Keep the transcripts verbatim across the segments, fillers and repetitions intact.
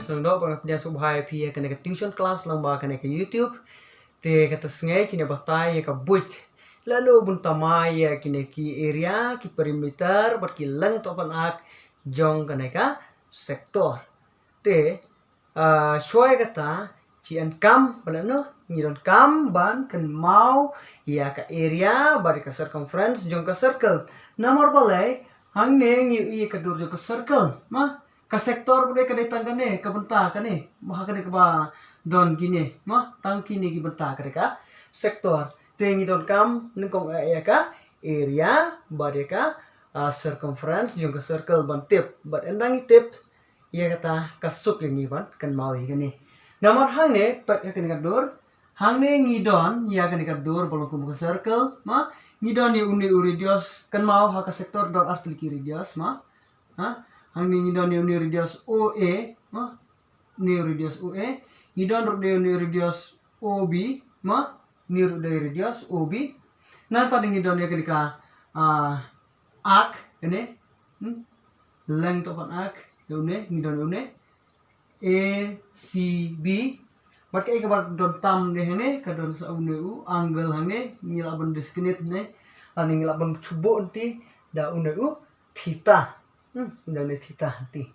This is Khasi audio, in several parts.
Sngewdok ba nga pdiang sngewbha ïa phi ïa kane ka tuition class lyngba kane ka YouTube. Te kata sngi shane batai ïa ka buit lano bun tama ïa kine ki area, ki perimeter bad ki length of an arc jong kane ka sector. Te ah, shuwa ïa kata, shi yn kam, ba lano, ngi donkam ban kynmaw ïa ka area bad ka circumference jong ka circle. Namar balei, hangne ngi ïohi ïa ka dur jong ka circle, ma? Ka sector ba dei ka dei tang kane, ka bynta kane, ma ha kane kaba don kine, ma? Tang kine ki bynta ka dei ka sector. Te ngi donkam nyngkong ïa ka area bad ïa ka ah, circumference jong ka circle ban tip. Bad ynda ngi tip, ïa kata ka suk ïa ngi ban kynmaw ïa kane. Namar hangne, peit ïa kane ka dur. Hangne ngi don ïa kane ka dur ba long kum ka circle, ma? Ngi don ïa une u radius, kynmaw ha ka sector don ar tylli ki radius, ma? Ha? Hangne ngi don ïa une u radius O A, ma? Une u radius O A. Ngi don ruh de une u radius O B, ma? Une ruh de radius O B. Nangta de ngi don ïa kane ka ah, arc, kane. Hmm? Length of an arc, ïa une, ngi don ïa une. A C B. Bad kaei kaba don tam de hangne, ka don sa une u angle hangne, ngi lah ban disconnect ne. Lane ngi lah ban shu buh nangta da une u theta. Hmm, da une theta nangta.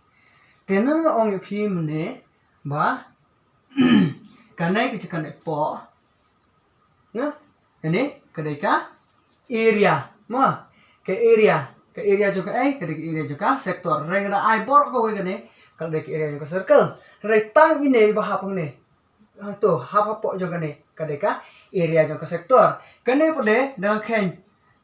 Te ngan ong ïa phi mynne ba kane ka jaka ne poh. Nga? Kane ka dei ka area. Ma? Ka area. Ka area jong kaei? Ka dei ka area jong ka sector. Hynrei nga da ai bor kawei kane, ka dei ka area jong ka circle. Hynrei tang ine ba hap hangne. Hangto, hap hapoh jong kane, ka dei ka area jong ka sector. Kane pat de, da nga kheiñ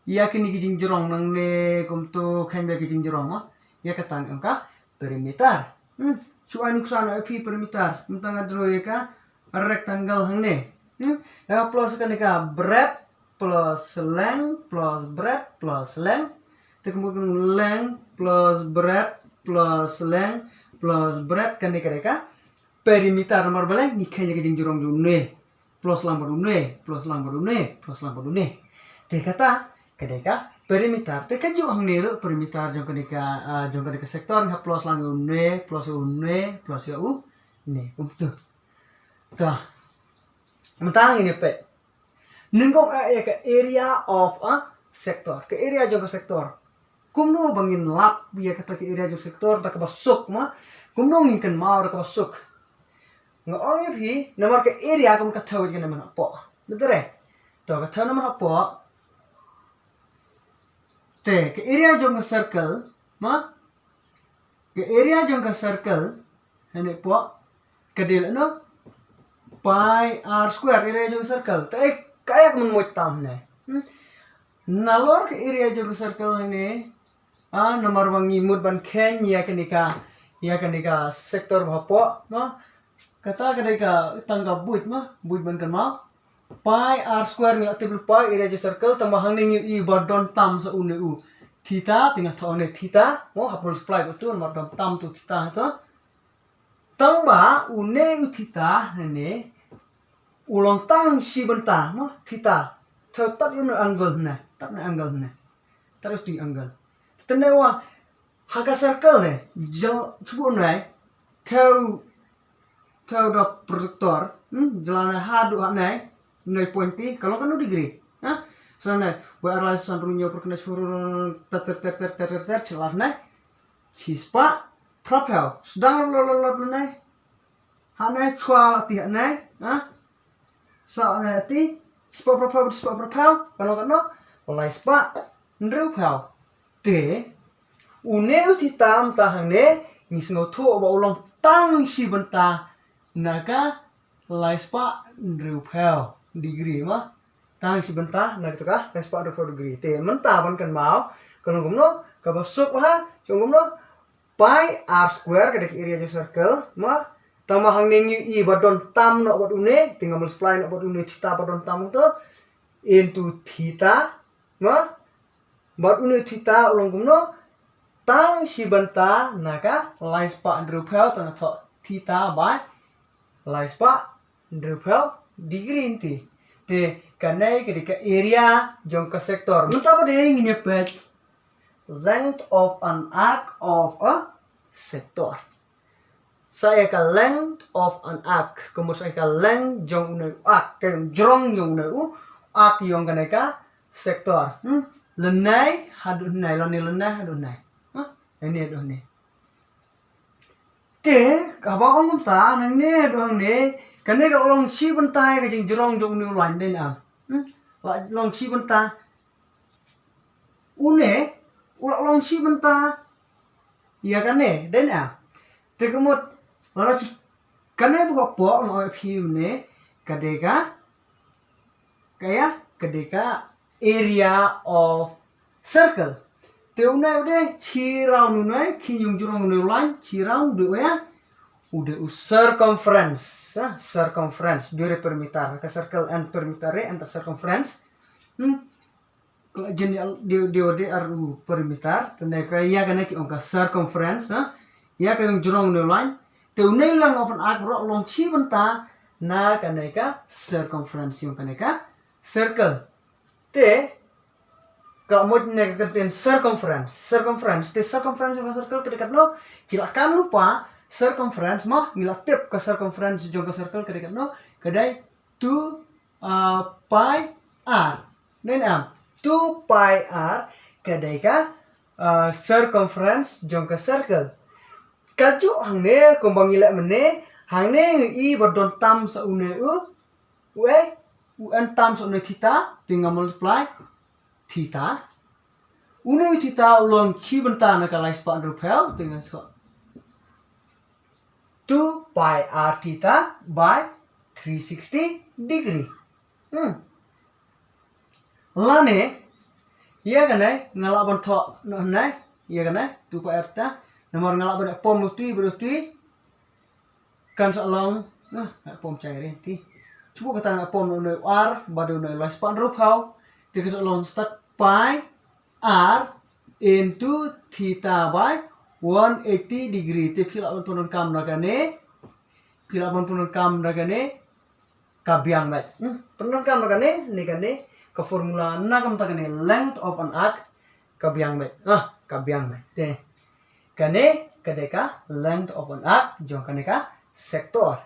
ïa kine ki jingjrong nangne, kumto kheiñ ba ki jingjrong, ma? Ïa kata ngi ong ka perimeter. Hmm, shu ai nuksa noh ïa phi perimeter. Mynta nga draw ïa ka rectangle hangne. Hmm, da nga plus kane ka breadth plus length plus breadth plus length. Te kumno length plus breadth plus length plus breadth, kane ka dei ka perimeter. Namar balei, ngi kheiñ ïa ka jingjrong jong une. Plus lang bad une, plus lang bad une, plus lang bad une. Te kata ka dei ka perimeter. Te kajuh hangne ruh perimeter jong kane ka, ah, jong kane ka sector, nga plus lang une, plus une, plus ïa une. Kumto. Ta. Mynta ngin ïa peit. Nyngkong ïa ka area of a sector. Ka area jong ka sector. Kumno ba ngin lap ïa kata ka area jong sector da kaba suk, ma? Kumno ngin kynmaw da kaba suk? Nga ong ïa phi, namar ka area kum ka thew jong ka namar hapoh. Betul eh? To ka thew namar hapoh. Te ka area jong ka circle, ma? Ka area jong ka circle, hangne poh, ka dei lano? Pi r square, area jong ka circle. Te eh, ka ïa ka mynmut tam ne. Hmm? Nalor ka area jong ka circle hangne. Ah, namar ba ngi mut ban kheiñ ïa kane ka, ïa kane ka sector ba hapoh, ma? Kata ka dei ka tang ka buit, ma? Buit ban kynmaw. Pi r square ngi la tip lypa area jong circle, tang ba hangne ngi ïohi ba don tam sa une u theta, te nga thoh ne theta, mo, hap multiply bad uto, namar don tam tu theta hangto. Tang ba une u theta hangne u long tang shi bynta, mo, theta. Te tad une angle hangne, tad une angle hangne. Tad une angle. Te ne wa ha ka circle ne, jel chubu ne, thew, thew da protractor, hmm, jela ne haduh hangne, ne pointy, ka long kano degree, ha? Sa ne, wa arlai san ruño perkene suru ter ter ter ter ter ter ter chelar ne. Shispah phraphew. Sdang lo lo lo ne. Hangne chwa la ti hangne, ha? Sa ne ti, spah phraphew, spah phraphew, kano kano, lai spah hynriewphew. Te une u theta mynta hangne ngi sngewthuh ba u long tang shi bynta na ka lai spah hynriewphew degree, ma. Tang shi bynta na kata ka lai spah hynriewphew degree. Te mynta ban kynmaw, ka long kumno, kaba suk ba ha, ka long kumno, pi r square ka dei ka area jong circle, ma. Tang ba hangne ngi ïohi ba don tam noh bad une, te nga multiply noh bad une theta ba don tam to into theta, ma. Bad une theta u long kumno, tang shi bynta na ka lai spah hynriewphew, te nga thoh theta by lai spah hynriewphew degree nti. Te kane ka dei ka area jong ka sector. Mynta ba dei ngin ïa peit length of an arc of a sector. Sa ïa ka length of an arc. Ka mut sa ïa ka length jong une u arc. Ka jrong jong une u arc jong kane ka sector. Hmm? Lynai haduh lynai, lane lynai haduh lynai. Huh? Lane haduh lynai. Te, kaba ong kumta, nangne haduh hangne, kane ka long shi bynta ïa ka jingjrong jong une u line, dei ne em? Hmm? La long shi bynta. Une, u la long shi bynta ïa kane, dei ne em? Te ka mut, lada shi kane ba ka pok, nga ong ïa phi une, ka dei ka, ka ïa, ka dei ka area of circle. Te une u dei, shi round une, khyndiat jrong une u line, shi round u dei u ïa, u dei u circumference, ha, circumference, duh re perimeter, ka circle and perimeter re, and the circumference. Hmm? Ka la jin ïa, dei, dei, dei ar u perimeter, te ne ka ïa kane ki ong ka circumference, ha? Ïa ka jrong une u line, te une u length of an arc ruh long shi bynta na kane ka circumference jong kane ka circle. Te, ka mut ne ka contain circumference. Circumference, te circumference jong ka circle ka dei katno, ki la kan lypa, circumference mo, ngi la tip ka circumference jong ka circle ka dei katno, ka dei two uh, pi r. Dei ne em? Two pi r ka dei ka uh, circumference jong ka circle. Kajuh hangne kumba ngi leh mynne, hangne ngi i ba don tam sa une u, u e, u n tam sa une theta, te nga multiply theta. Une u theta u long shi bynta na ka lai spah hynriewphew, te nga shu two pi r theta by three sixty degree. Hmm. Lane, ïa kane, nga lah ban thoh, noh ne, ïa kane, two pi r theta, namar nga lah ban pom noh tui, bad noh tui, kan sa long, nah, nga pom chai re, ti. Chubu kata nga pom noh ne r, bad noh lai spah hynriewphew, ti kan sa long stad pi r into theta by one eighty degree. Te phi lah ban pyndonkam na kane, phi lah ban pyndonkam na kane, ka biang beit. Hmm? Pyndonkam na kane, ne kane, ka formula na kam ta kane length of an arc, ka biang beit. Ah, ka biang beit. Te, kane, ka dei ka length of an arc, jong kane ka sector.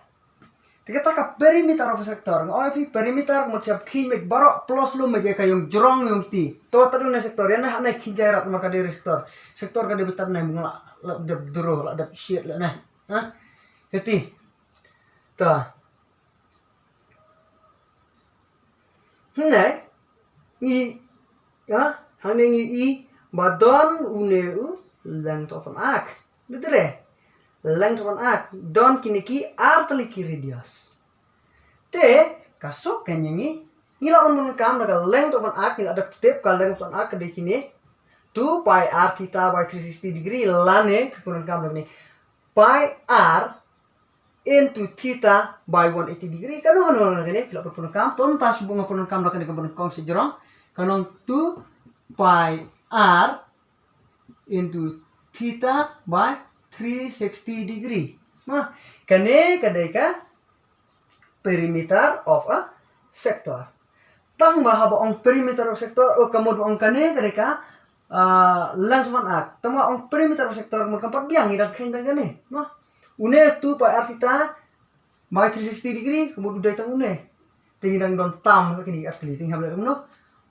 Te kata ka perimeter of a sector. Nga ong ïa phi perimeter, mut shap khyndiat baroh plus lum ïa ka jrong jrong kti. To ta duna sector, ïa na ha na khyndiat rat mar ka dei sector. Sector ka dei bitar na mung la, la dep duro, la dep shit la na. Ha? Kti. Ta. Hangne, ngi, ha? Hangne ngi i, ba don une u length of an arc. Dudre. Length of an arc. Don kine ki ar tylli ki radius. Te, ka suk ka ngi, ngi lah ban pyndonkam da ka length of an arc, ngi lah da tip ka length of an arc ka dei kine. Two pi r theta by three sixty degree, lane, pyndonkam da kine. Pi r into theta by one eighty degree. Kano, kano, kano, kano, phi lah pyndonkam. Ton ta shu nga pyndonkam da kane ka pyndonkam sejrong. Kano two pi r into theta by three sixty degree. Ma, kane ka dei ka perimeter of a sector. Tang ba haba ong perimeter of sector, o ka mut ba ong kane ka dei ka, ah, length of an arc. Tang ba ong perimeter of sector, ka mut kam pat biang ngi dang kheiñ tang kane. Ma, une two pi r theta by three sixty degree, ka mut u dei tang une. Te ngi dang don tam sa kine ar tylli, te ngi hap leh kumno?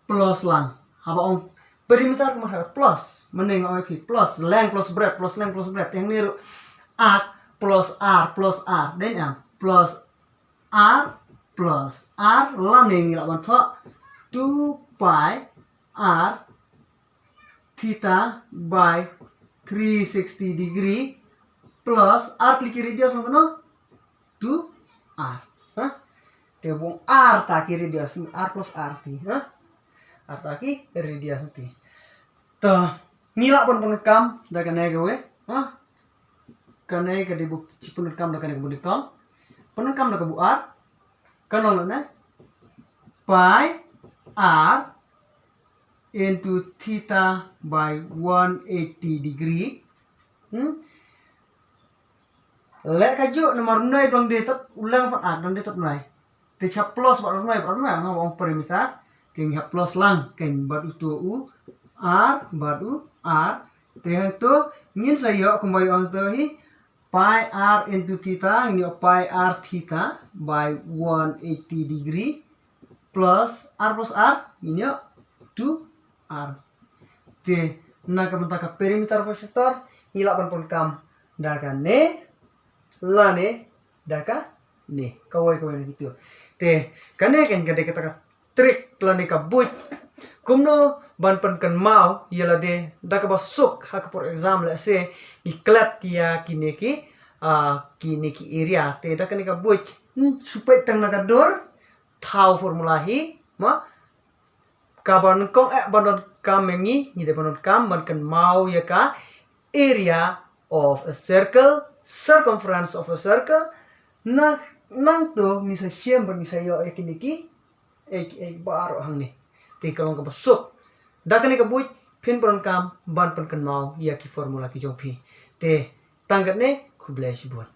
Plus lang. Haba ong perimeter ka mut ha plus. Mynne nga ong ïa phi plus length plus breadth, plus length plus breadth. Te hangne ruh arc plus r plus r. Dei ne em? Plus r plus r, lane ngi lah ban thoh two pi r theta by three sixty degree plus r tylli ki radius long kano? Two r. Ha? Te bun r ta ki radius, r plus r ti, ha? R ta ki radius ti. To, ngi lah ban pyndonkam da kane kawei, ha? Kane ka dei ba shu pyndonkam da kane ka pyndonkam. Pyndonkam da ka bu r. Ka long ne? Pi r into theta by one eighty degree. Hmm? Leh kajuh namar une dang dei tat u length of an arc, dang dei tat une. Te shap plus bad une, bad une, nga ong perimeter. Te ngi hap plus lang, keiñ bad uto u r, bad u r. Te hangto, ngin sa ïoh kumba ïoh hangto hi, Pi r into theta, ngin ïoh pi r theta by one eighty degree plus r plus r, ngin ïoh two r. Te na ka bynta ka perimeter of a sector, ngi lah ban pyndonkam da kane lane da kane, kawei kawei na kitu. Te kane kan ka dei kata ka trick lane ka buit kumno ban pynkynmaw ïa lade da kaba suk ha ka por exam, lehse ngi klet ïa kine ki, ah, kine ki area. Te da kane ka buit, hmm, shu peit tang na ka dur, thaw formula hi, ma, kaba nyngkong eh ban donkam ïa ngi, ngi dei ban donkam ban kynmaw ïa ka area of a circle, circumference of a circle. Na nangto ngi sa shem bad ngi sa ïoh ïa kine ki, eh, ki, eh, baroh hangne. Te ka long kaba suk. Da kane ka buit phin pyndonkam ban pynkynmaw ïa ki formula ki jong phi. Te tang katne, khublei shibun.